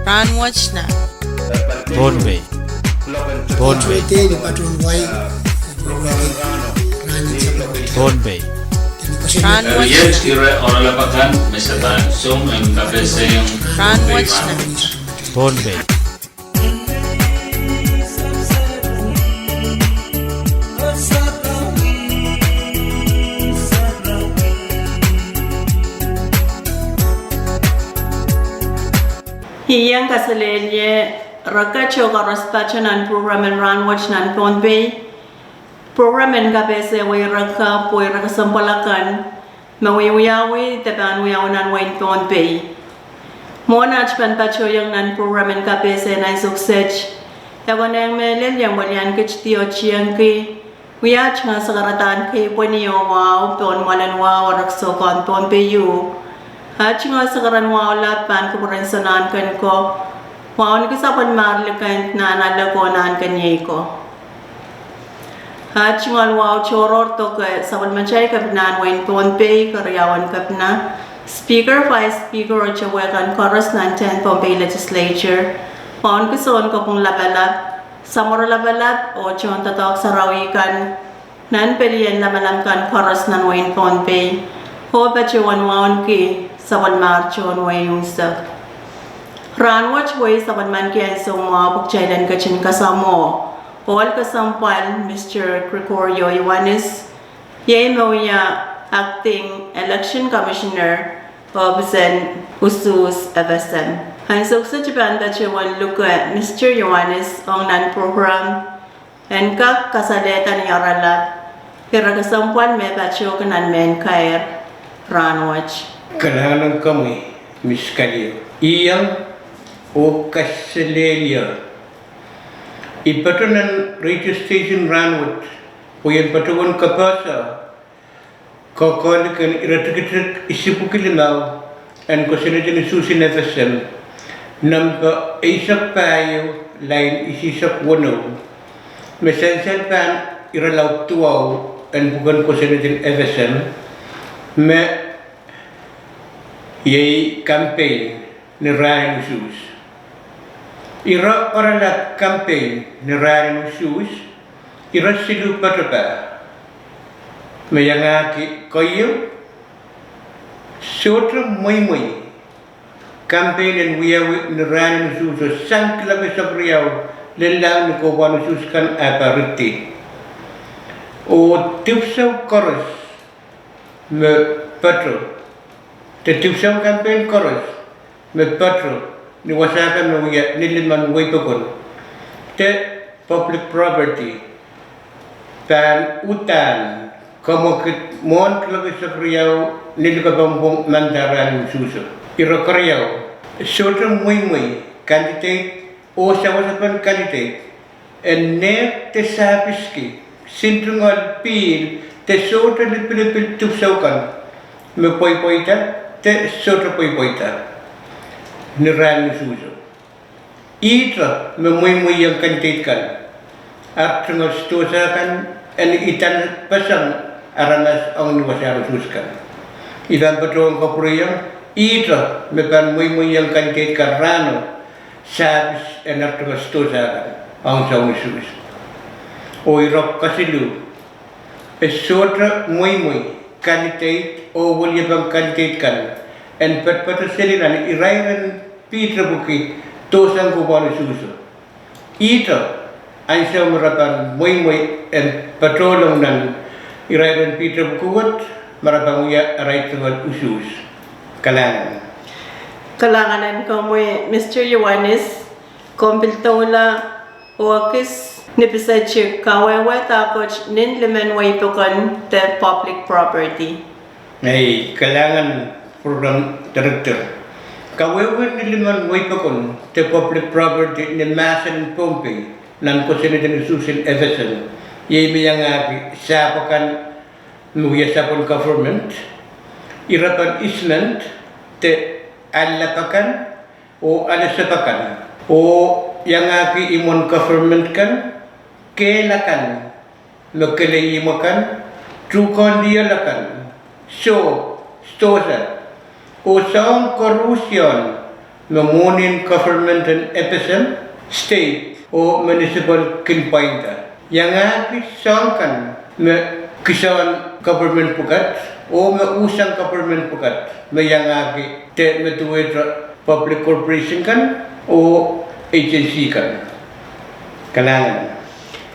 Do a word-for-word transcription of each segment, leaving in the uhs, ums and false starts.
Rahnwet nan Pohnpei. Pohnpei. Pohnpei. Rahnwet nan Pohnpei. Ih iang kaselehlie rehn kitail koaros pato nan prokram en Rahnwet nan Pohnpei. Prokram en kapehse wehi rehn kak pwe ire kesempwal akan me wiawi de pahn wiawi nan wehin Pohnpei. Mwohn aht pahn patohiong nan prokram en kapehse nan ansou kiset, e konehng mehlel iang welian kit diotiengki wia aht tungoal sakaradahn keipweni oh wahu pohn mwoalen wahu erekiso kan Pohnpei ieu. Aht tungoal sakaradahn wahu lap pahn kupwuren Sounkomour Keieu, wahu ni kisapwellimahr likin nan ale ko nan keniei ko. Aht tungoal wahu tohrohr doke sapwellimatail kepina en wehin Pohnpei, keriaun kepina, Speaker, Vice Speaker oh towe kan koaros nan tehnpas Pohnpei Legislature, wahu ni kisoun kopwung lapalap, samworo lapalap oh tohndoadoahk sarawi kan nan pelien lamalam kan koaros nan wehin Pohnpei, oh patohwan wauneki sapwellimahr tohn wehi unsek. Rahnwet wehi sapwellimaniki ansou mwahu pwe kitail en ketin kasamwo ohl kesempwal Mister Gregorio Ioanis, iei me wia Acting Election Commissioner ohpis en usuhs F S M. Ansou kiset I pahn patohwan luke Mister Ioanis ong nan prokram en kak kasalehda ni oaralap ire kesempwal me patohki nan mehn kair rahnwet. Kalahngan en komwi, Miss Keieu. I iang oh kaselehlie. I patohwan nan radio station rahnwet pwe I en patohwan kapehse koakoahk en ire tikitik isipwiki limau en kosonned en usuhs en F S M, nempe eisek pahieu, lain isihsek weneu, me sansal pahn irelaud duwau en pwuken kosonned en F S M, me iei campaign ni rahn en usuhs. Ire oaralap campaign ni rahn en usuhs, ire siluh poatopa. Me iangahki keieu, sohte mweimwei campaign en wiawi ni rahn en usuhso sang kiloak eisek riau lellahng ni kohwahn usuhs kan ah pahn rikidi. Oh dipwisou koaros me pato, de dipwisou campaign koaros me pato ni wasa kan me wia nilimen weipokon de public property pahn uhdahn kamwekid mwohn kiloak eisek riau ni likepenpwong manda rahn en usuhso. Ire keriau, sohte mweimwei candidate oh sawasepen candidate en nehk de sahpiski, sin tungoal pihl de sohte lipilipil dipwisou kan me pweipweida de sohte pweipweida ni rahn en usuhso. Ihte me mweimweiong candidate kan, ar tungoal sidohsa kan en idahn peseng aramas ong ni wasaht usuhs kan. I pahn patohwan kapwuriong ihte me pahn mweimweiong candidate kan rahno, sahpis en ar tungoal sidohsa kan ong soun usuhs. Oh ire kesiluh, e sohte mweimwei candidate oh weliepen candidate kan en patopato seli nan irairen piht tepwiki dohsang kohwahn usuhso. Ihte ansou me re pahn mweimwei en patohlong nan irairen piht tepwiki wet, me re pahn wia arail tungoal usuhs. Kalahngan. Kalahngan en komwi, Mister Ioanis, komw pil doula oh ekis ni pisetik kawehwe dahkot nin limen weipokon de public property. Ei, kalahngan program director. Kawehwe ni limen weipokon de public property ni mahsen en Pohnpei nan kosonned en usuhs en F S M, iei me iangahki sahpw akan me wia sapwen government, ire pahn easement de allap akan oh alehsep akan, oh iangahki imwen government kan, kehl akan me kelehdi imwe kan, tuhkehn lioal akan, sohp, sidohsa, oh soahng koaruhsie me mwohn en government en FSM, state oh municipal kin pwainda. Iangahki soahng kan me kisehn government pwukat oh me unsek government pwukat me iangahki de me duwehte public corporation kan oh agency kan. Kalahngan.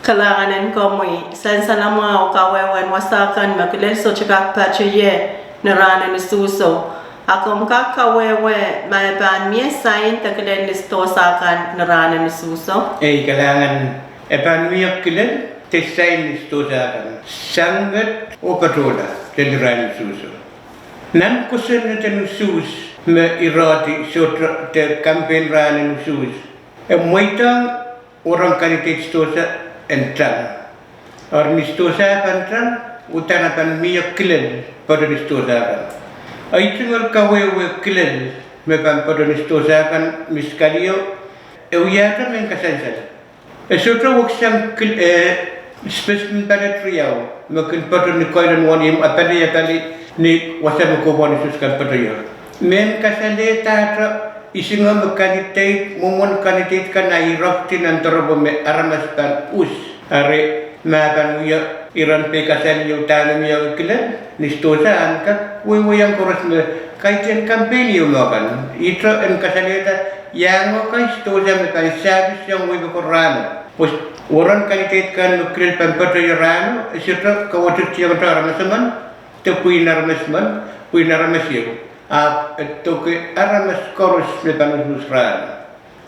Kalahngan en komwi, sansal mwahu kawehwehn wasa kan me kilel sohte kak patohie ni rahn en usuhso. A komw kak kawehwe ma e pahn mie sain de kilel ni sidohsa kan ni rahn en usuhso? Ei, kalahngan, e pahn mie kilel de sain ni sidohsa kan. Sang met oh patohla lel rahn en usuhso. Nan kosonned en usuhs me irehdi sohte de campaign rahn en usuhs, e mweidohng warohng candidate sidohsa en tang. Eri ni sidohsa pahn tang, uhdahn e pahn mie kilel patohwen sidohsa kan. Ei tungoal kawehwe kilel me pahn patohwen sidohsa kan, Miss Kalio, e wiahte mehn kasansal. E sohte weksang kil-, eh, specimen ballot riau me kin patohwen ni koilen wani apali apali ni wasa me kohwei usuhs kan patohio. Mehn kasalehda ihsingo me candidate, mwomwen candidate kan ahi irekdi nan doaropwe me aramas pahn us. Eri ma pahn wia iren pei kasal ieu dahme mie kilel, ni sidohsa ahn kak wehwehong koaros me kaidehn campaign ieu mwo kan. Ihte en kasalehda iangahki sidohsa me pahn service-iong wehi pokon rahno. Pwe warohng candidate kan me kilel pahn patohie rahno, e sohte kaweidkihong aramas emen de pwihn aramas emen, pwihn aramas ieu. Ahpw e doke aramas koaros me pahn usuhs rahno.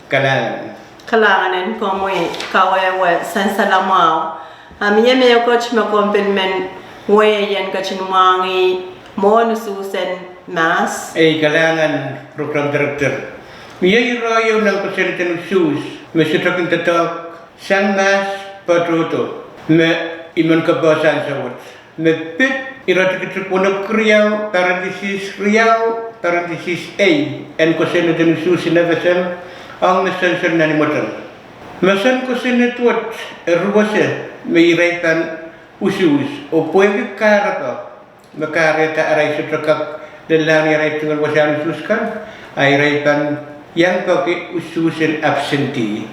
Kalahngan. Kalahngan en komwi kawehwe sansal mwahu. A mie mehkot me komw pil men wehi en ketin mwahngih mwohn usuhs en mahs? Ei, kalahngan, program director. Mie ire ieu nan kosonned en usuhs me sohte kin doadoahk sang mahs patohdo me I men kapehse ansou wet. Me pid iretikitik wenepwiki riau, parenthesis riau, parenthesis ei, en kosonned en usuhs en FSM, ong me sonsol nan imweteng. Mesen kosonned wet e ruwese me irail pahn usuhs, oh pwehki kahrepe me kahrehda arail sohte kak lelahng ni arail tungoal wasahn usuhs kan, a irail pahn iang peki usuhs en absentee.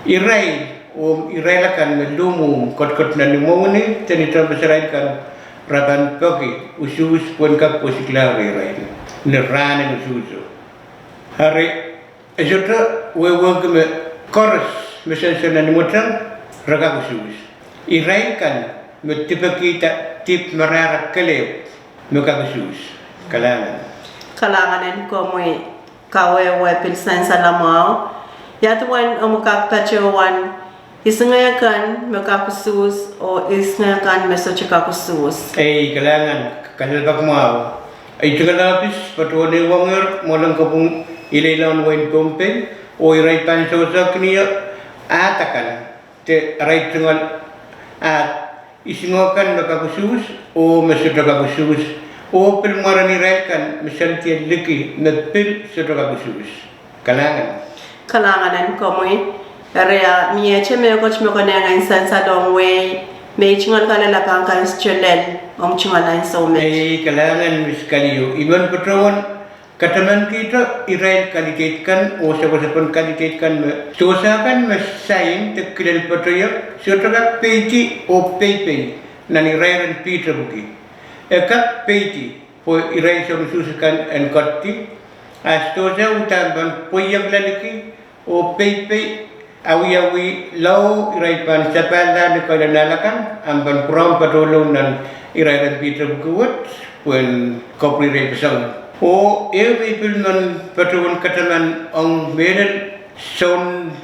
Irail, oh irail akan me luhmwuhmw, kotkot nan imwowini de ni tehnpas arail kan, re pahn peki usuhs pwehn kak pwosikla rehrail ni rahn en usuhso. Eri e sohte wehwehki me koaros me sonsol nan imweteng re kak usuhs. Irail kan me dipekihda dihp marahra kelehpw me kak usuhs. Kalahngan. Kalahngan en komwi kawehwe pil sansal mwahu. Ia duwen omw kak patohwan isingek kan me kak usuhs oh isingek kan me sohte kak usuhs? Ei, kalahngan, kalelapak mwahu. Ei tungoal ohpis patohwan ehuong mwoalen kopwung ileilehn wehin Pohnpei, oh irail pahn sewese kin ie ahd akan de arail tungoal ahd isingo kan me kak usuhs oh me sohte kak usuhs, oh pil mwaren irail kan me sandier liki me pil sohte kak usuhs. Kalahngan. Kalahngan en komwi. Eri a miehte mehkot me konehng en sansalong wehi me I tungoal kalelapak kan sohte lel omw tungoal ansou met? Ei, kalahngan Miss Kalio, I men patohwan katamankihte irail candidate kan oh sewesepon candidate kan me sidohsa kan me sain de kilel patohie sohte kak peidi oh peipei nan irairen piht epwiki. E kak peidi pwe irail soun usuhs kan en koadoadi, a sidohsa uhdahn pahn pweiekla liki oh peipei, awiawi lao irail pahn sapahlahng ni kailanahl akan, a pahn pwurehng patohlong nan irairen piht epwiki wet pwehn kapwurehng irail peseng. Oh ehu me I pil men patohwan kataman ong mehlel soun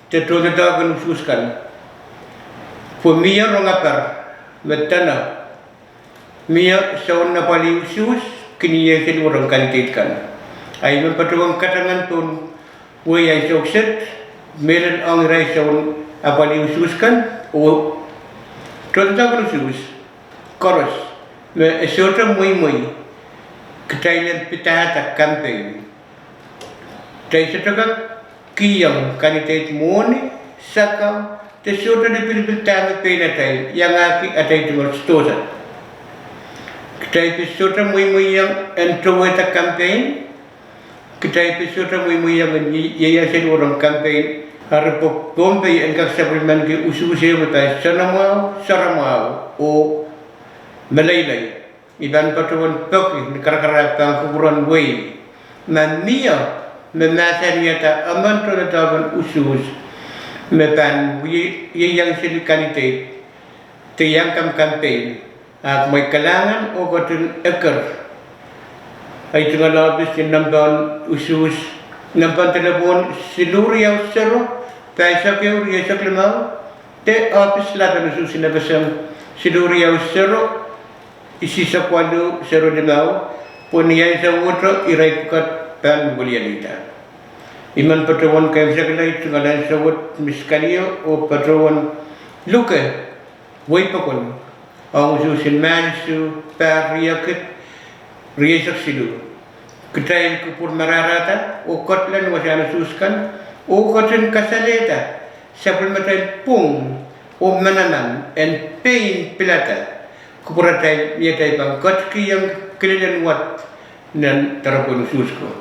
de tohndoadoahk en usuhs kan, pwe mie rongaper me dene mie soun apwalih usuhs kin ie seli warohng candidate kan. A I men patohwan kataman pohn wehi ansou kiset mehlel ong irail soun apwalih usuhs kan oh tohndoadoahk en usuhs koaros me e sohte mweimwei kitail en pidada campaign. Kitail sohte kak kihong candidate mwohni, sakau, de sohte lipilipil dahme pein atail iangahki atail tungoal sidohsa. Kitail pil sohte mweimweiong en towehda campaign, Kitail pil sohte mweimweiong en ieiang seli oh rong campaign, eri pwe Pohnpei en kak sapwellimaniki usuhs ehu me pahn soanamwahu, soanamwahu oh meleilei. I pahn patohwan peki ni karakarahk pahn kupwuren wehi ma mie me mahsanihada emen tohndoadoahk en usuhs me pahn ieiang seli candidate de iang campaign, ahpw mwein kalahngan oh ketin eker ei tungoal ohpis ni nempehn usuhs, nempehn delepwohn siluh riau sero, pahisek ehu rieisek limau, de ohpis lap en usuhs inepeseng siluh riau sero, isihsek waluh sero limau, pwe ni ansou wet irail pwukat pahn wilialihda. I men patohwan keimwseklahng tungoal ansou wet Miss Kalio oh patohwan luke wehi pokon ong usuhs en Mahs isuh pahr riekid rieisek siluh. Kitail kupwur marahrahda oh ketlen wasahn usuhs kan oh ketin kasalehda sapwellimatail pwung oh manaman en pein pilada kupwuratail ni atail pahn ketikihong kilelen wad nan doaropwehn usuhs ko.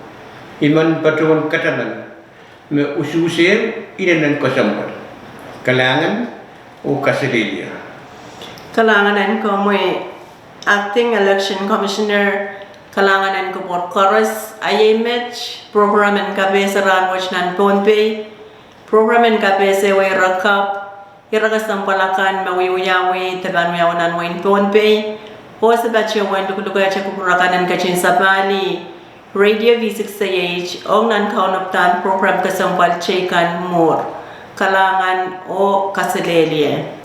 I men patohwan kataman me usuhs ehu inenen kesempwal. Kalahngan oh kaselehlie. Kalahngan en komwi Acting Election Commissioner, kalahngan en kupwur koaros. A iei met program en kapehse rahnwet nan Pohnpei. Program en kapehse wei irekapw, ire kesempwal akan me wiewiawi de pahn wiawi nan wehin Pohnpei, oh se patohwan lukulukehte kupwur akan en ketin sapahl Radio V six A H ong nan kaunopadahn program kesempwal teikan mwuhr. Kalahngan oh kaselehlie.